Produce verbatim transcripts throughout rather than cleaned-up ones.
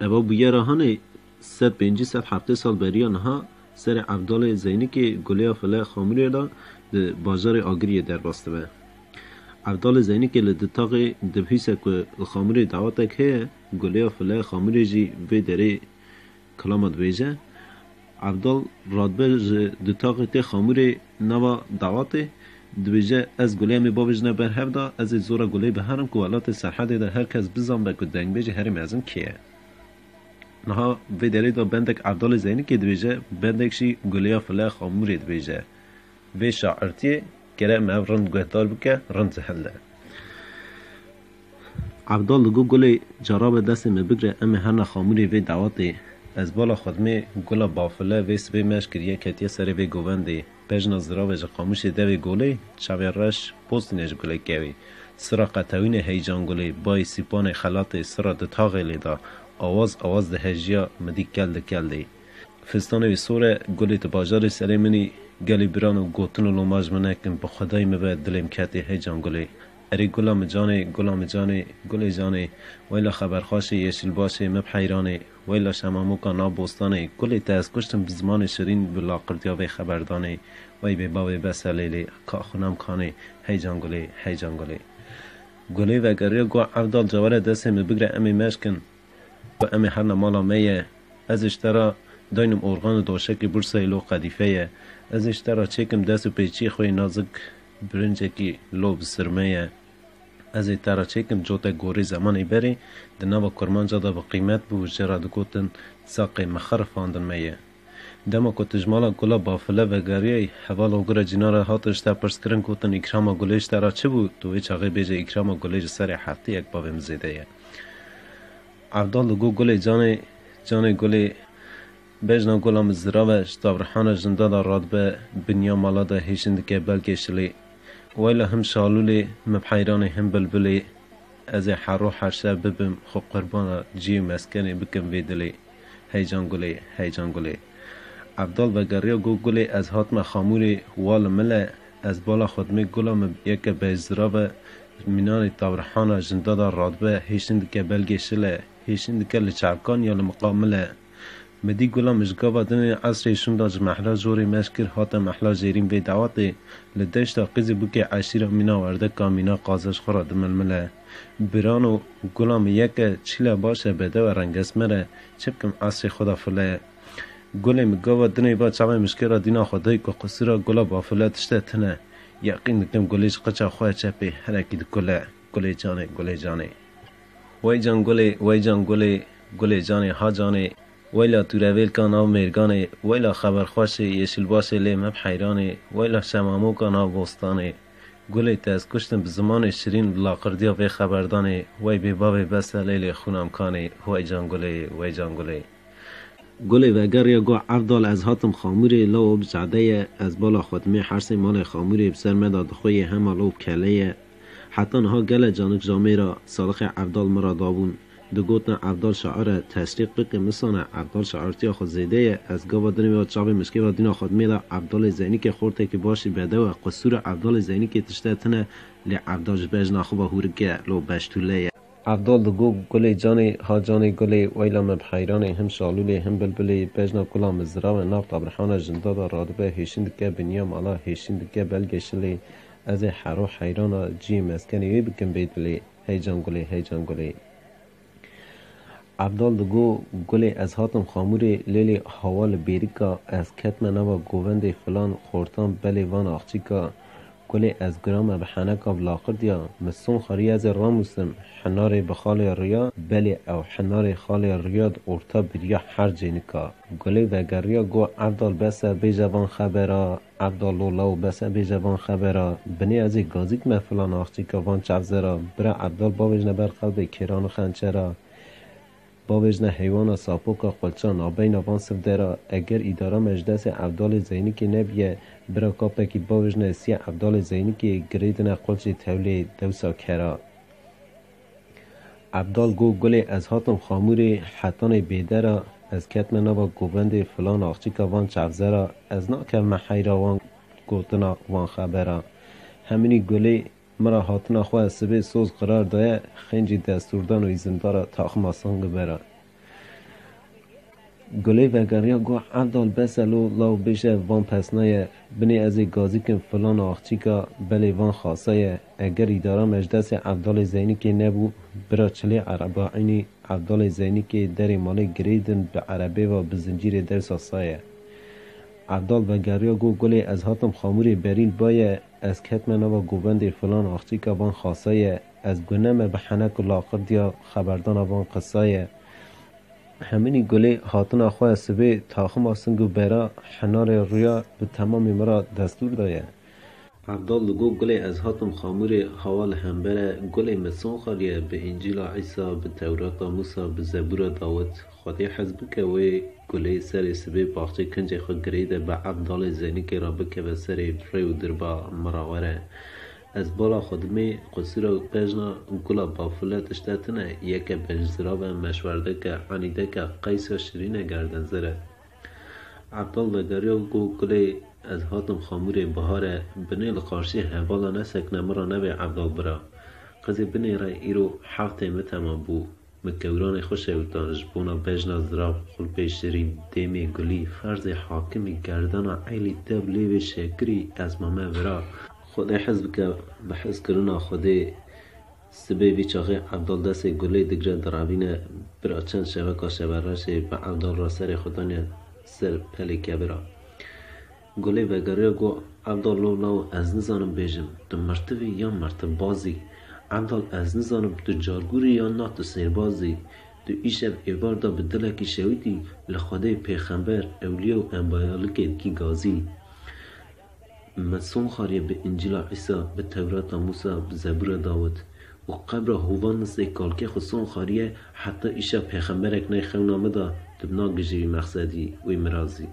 Eva bûyera hanê sed pêncî sed heftê sal beriya niha serê Evdalê Zeynikê guleya file Xamûrê de di bajarê Agiriyê derbas dibe. Evdalê Zeynikê li ditaxê dibihîse ku li Xamûrê dawetek heye, guleya file Xamûrê jî vê derê kilama dibêje. Evdal radibe ji ditaxê tê Xamûrê nava dawatê, dibêje, ez guleya me bavêjine ber hev da, ez ê zora guleyê biherim ku welatê Serhedê de her kes bizanbe ku dengbêjê herê mezin kê ye. Niha vê derê de bendek Evdalê Zeynikê dibêje, bendek jî guleya file Xamûrê dibêje. Vê şairtiyê gerek me ev rind guhdar bike, rind zehilde. Evdal digo, gulê cara be destê me bigre, em ê herna Xamûrê vê dawatê. Ez bala xwe dimê gula bafile vê sibê meş kiriye ketiye serê vê govendê. Bejna zirave ji qamûşê devê golê, çavê reş postîne ji gulê kewê. Sira qetewînê heyecan gulê, bayê sîpanê xelatê sira ditaxê lê da. Awaz awaz dihejiya, midî kel di kel dê. Fistanê wî sor e, gulê tu bajarê serê min î, gelî birano gotin û loma ji min nekin, bi xwedayî min ve dilê min ketê heyecan gulê. Erê gula min canê, gula min canê, gulê canê, weyla xeberxweşê yeşilbaşê min bi heyranê, weyla şemamoka nav bostanê, gulê te ez kuştim bi zimanê şirîn bi laqirdiya vê xeberdanê, wey bê bavê bese lêlê, ka xunam kanê, heyecan gulê, heyecan gulê. Gulê vegeriya got, Evdal cawere destê min bigre em ê meşkin. Em ê herna mala me ye. Ez ê ji te re daynim orxan û doşekê Bursayê lo qedîfe ye. Ez ê ji te re çêkim dest û pêçiyê xwe yê nazik birincekî lo bi sirme ye. Ez ê te re çêkim cotek gorê zemanê berê di nava kurmanca de bi qîmet bû û jê re digotin zaqê mixirifandin me ye. Dema ku tu ji mala gula bafile vegeriyayî, heval ogire cînare hatin ji te pirs kirin, gotin, Îkrama gulê ji te re çi bû? Tu wê çaxê bêje, Îkrama gulê ji serê heftê yek bavê min zêde ye. Evdal digo, gulê canê, canê gulê, bejna gula min zirav e, ji tavrihana jinda de radibe, binya mala de hêşin dike belkê şilê. Weyla him şalûlê, min bi heyranê him bilbilê. Ez ê her roj her şev bibim, xwe qurbana ciyê û meskenê bikim vê dilê. Heyecan gulê, heyecan gulê. Evdal vegeriya got, gulê ez hatime Xamûrê, wa li min le, ez bala xwe dimê gula min yeke bejzirav e, mînanê tavrihana jinda de radibe, hêşin dike belgê şile, hêşin dike li çavkan ya li miqamil e. Mi dî gula min ji gava dinê esrê şûnda ji mehla jorê meş kir, hate mehla jêrîn vê dawetê, li deşta Qîzê bûkê eşîra mîna werdeka mîna qaze ji xwe re dimilmile. Birano, gula min yeke, çîle baş e, bedew e, rengesmer e, çi bikim esrê xwe de file ye. Gulê min gava dinê va çavê mişkê re dîna xwe dayî ku qisûra gula bafile tişte tune. Yeqîn dikim gulê ji qiça xwe çepê hinekî dikule. Gulê canê, gulê canê. Wey can gulê, wey can gulê, gulê canê ha canê. Weyla tûrevêlka nav mêrganê, weyla xeberxweşê, yeşilbaşê lê me bi heyranê, weyla şemamoka nav bostanê. Gulê te ez kuştim bi zimanê şirîn, bi laqirdiya vê xeberdanê, wey bê bavê bese lêlê xûna min kanê, wey can gulê, wey can gulê. Gulê vegeriya got, Evdal ez hatim Xamûrê, lawo bi cade ye, ez bala xwe dimê hersê malê Xamûrê bi ser me de dixweyê hema law bi kele ye. Heta niha gele canik ji amêra salixê Evdal min re dabûn. Digotin Evdal şair e, teşrîq bike misane, Evdal şairtiya xwe zêde ye, ez gava dinê ve çavê mişkê ve dîna xwe dimê de Evdalê Zeynikê xortekî başî bedew e, qisûra Evdalê Zeynikê tişte tune, lê Evdal ji bejna xwe ve hûrik e, lo beştûle ye. Evdal digo, gulê canê, ha canê gulê, weyla me bi heyranê, him şalûlê, him bilbilê, bejna gula min zirav e, nav tabrihana jinda de radibe, hêşin dike binya mala, hêşin dike belgê şilê, ez ê hero heyrana ciyê meskenê wê bikim vê dilê, hey can gulê, hey can gulê. Evdal digo, gulê ez hatim Xamûrê, lêlê hawa li bêrika, ez ketme nava govendê filan, xortan belê van axçîka, gulê ez gurame bi heneka bi laqirdiya, mi son xariya ez ê ramûsim, hinarê bi xalê riya, belê ew hinarê xalê riya di orta biriya her cênika. Gulê vegeriya go, Evdal bes e, bêje van xebera, Evdal lo law bes e, bêje van xebera, binê ez ê gazîk me filan axçîka van çavzera, bira Evdal bavêjne ber qelbê kêran û xençera. Bavêjne heywana sapoka qulça nabeyna van sivdera, eger îdara me ji destê Evdalê Zeynikê nebiye, bira kapekî bavêjne siyê Evdalê Zeynikê girêdine qulçê tewlê dewsa kera. Evdal go, gulê ez hatim Xamûrê, hetanê bêdera, ez ketme nava govendê filan axçîka van çavzera, ez nakevme heyra wan gotina van xebera. Heminî gulê Mira hatina xwe sibê soz qirar daye, xêncî destûrdan û îzindara taxima sangibera. Gulê vegeriya got, Evdal bes e lo law bêje van pesna ye, binê ez ê gazî kim filan axçîka, belê van xasa ye. Eger îdara me ji destê Evdalê Zeynikê nebû, bira çilê Erebaînî Evdalê Zeynikê derê malê girêdin bi erebê ve bi zincîrê dersa saye. Evdal vegeriya got, Gulê ez hatim Xamûrê berî li ba ye, ez ketme nava govendê filan axçîka van xasa ye, ez gune me bi henek û laqirdiya xeberdana van qisa ye. Heminî Gulê hatina xwe sibê taxima sing û bera henarê rûya bi temamê min re destûr daye. Evdal digot, Gulê ez hatim Xamûrê, hawa li hember e, Gulê min son xaliye bi Încîla Îsa, bi Tewrata Mûsa, bi Zebûra Dawid. Xwedê hez bike wê Gulê serê sibê baxçê kincê xwe girêde bi Evdalê Zeynikê re bikeve serê rê û dirba min re were. Ez bala xwe dimê qusûra bejna gula bafile tişte tune, yeke bejzirav e, meşwerdeke, enîdeke, qeysa şirîne gerdenzir e. Evdal vegeriya got, Gulê ez hatim Xamûrê bihar e, binê li qarşî hevala nesekine min re nebê Evdal bira. Qizê binê re îro heftê min temam bû. Min kewranê xwe şewitand ji bona bejna zirav, xulpê şirîn, dêmê gulî, ferzê hakimî, gerdana eylî, dev lêvê şekirî, ez mame vira. Xwedê hez bike bi hezkirina Xwedê. Sibê vî çaxê Evdal destê Gulê digre direvîne, bira çend şeveka şevereşê bi Evdal re serê xwe daniye ser pelê kevira. Gulê vegeriya got, Evdal lo law ez nizanim bêjim, tu mirtiv î yan mirtivbaz î? Evdal ez nizanim tu cargûr î yan na tu sêrbaz î? Tu îşev êvar da bi dilekî şewitî, li Xwedê, pêxember, ewliya û enbayalikê dikî gazî. Min son xariye bi Încîla Îsa, bi Tewrata Mûsa, bi Zebûra Dawid û qebra hovan nisê kalkê xwe son xariye, heta îşev pêxemberek ney xewna min da, tu bi na gijî wî mexsedî, wî mirazî.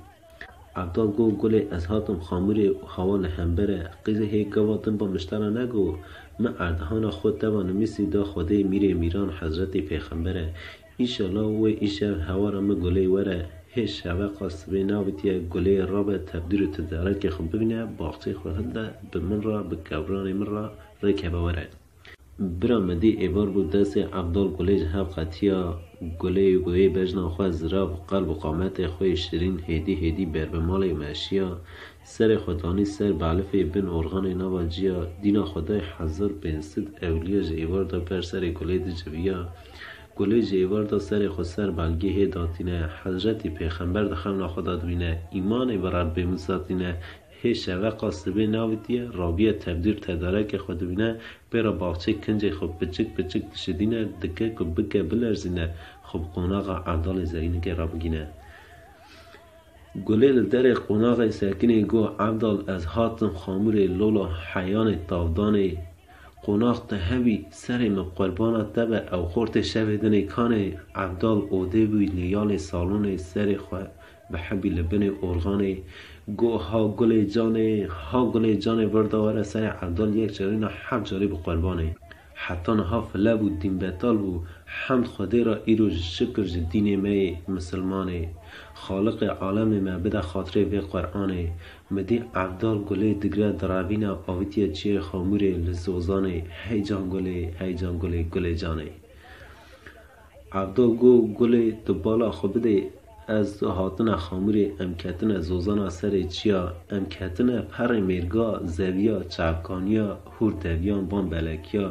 Evdal got, Gulê ez hatim Xamûrê û hawa li hember e. Qîzê hê gava din ba min ji te re negot. Min erdihana xwe teva nimîsî da Xwedê mîrê mîran Hezretî Pêxember e. Înşela wê îşev hewara min Gulê were. Hê şeveqa sibê navitiye Gulê rabe tevdîr û tedarekê xwe bibîne, baxçeyê xwe hilde bi min re, bi kewranê min re rêkeve were. Bira min dî êvar bû destê Evdal Gulê ji hev qetiya. Gulê wê bejna xwe zirav, qelb û qametê xwe yê şirîn hêdî hêdî ber bi malê meşiya. Serê xwe danî ser belifê bin orxanê nava ciya. Dîna xwe dayê hezar pênc sed ewliya ji êvar de ber serê Gulê diciviya. Gulê ji êvar de serê xwe ser belgê hê datîne. Hezretî Pêxember di xewna xwe de dibîne. Îmanê bi Rebbê Mûsa tîne. Hê şeveqa sibê navitiye, rabiye tevdîr tedarekê xwe dibîne, pê re baxçê kincê xwe piçik piçik dişidîne, dike ku bike bilerzîne, xwe bi qonaxa Evdalê Zeynikê re bigîne. Gulê li derê qonaxê sekinê got, Evdal ez hatim Xamûrê lola heyanê tavdanê. Qonax te hebî, serê min qurbana te be, ew xortê şevê dinê kanê. Evdal odê bûyî li yalê salonê, serê xwe bi hebî li binê orxanê. Got, Ha Gulê canê, ha Gulê canê, vir da were serê Evdal yek carîna heft carî bi qurbanê. Heta niha file bû, dînbetal bû. Hemd Xwedê re îro ji şikir ji dînê me yê misilmanê. Xaliqê alemê me bide xatirê vê Qur'anê. Mi dî Evdal Gulê digre direvîne, avitiye çiyê Xamûrê li Zozanê. Hey can Gulê, hey can Gulê, Gulê canê. Evdal got, Gulê, tu bala xwe bidê, ez tu hatine Xamûrê, em ketine Zozana serê çiya, em ketine perê mêrga, zeviya, çavkaniya, hûr deviyan van belekiya.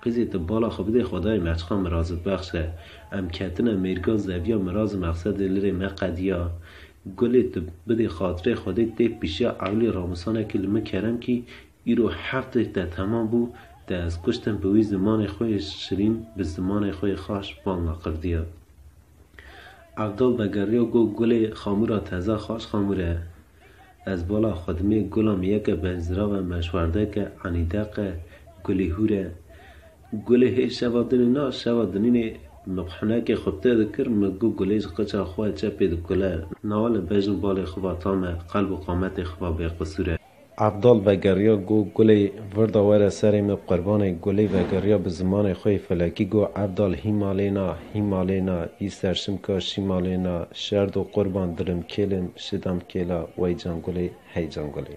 Qîzê tu bala xwe bidê Xwedayê meçiqa mirazit bexş e. Em ketine mêrga, zeviya, miraz û mexsedê lirê me qediya. Gulê tu bidê xatirê Xwedê tê pîşiya ewlî ramûsanekî li min kerem kî, îro heftê te temam bû, te ez kuştim bi wî zimanê xwe yê şirîn, bi zimanê xwe yê xaş van laqirdiya. Evdal vegeriya got, Gulê, Xamûra te za xaş Xamûr e. Ez bala xwe dimê, gula min yeke benzirav e, meşwerdek e, enîdeq e, gulî hûr e. Gulê hê şeva dinê na, şeva dinînê min bi henekê xwe bi te dikir, min got, Gulê ji qiça xwe çepê dikule. Nawa li bejn balê xwe va tam e, qelb û qametê xwe va bêqisûr e. Evdal vegeriya got, Gulê, vir da were serê min bi qurbanê. Gulê vegeriya bi zimanê xwe yê felekî got, Evdal hî malê na, hî malê na, î serşimka şî malê na, şerd û qurban dilim kêlim, şidam kêla, wey can Gulê, hey can Gulê.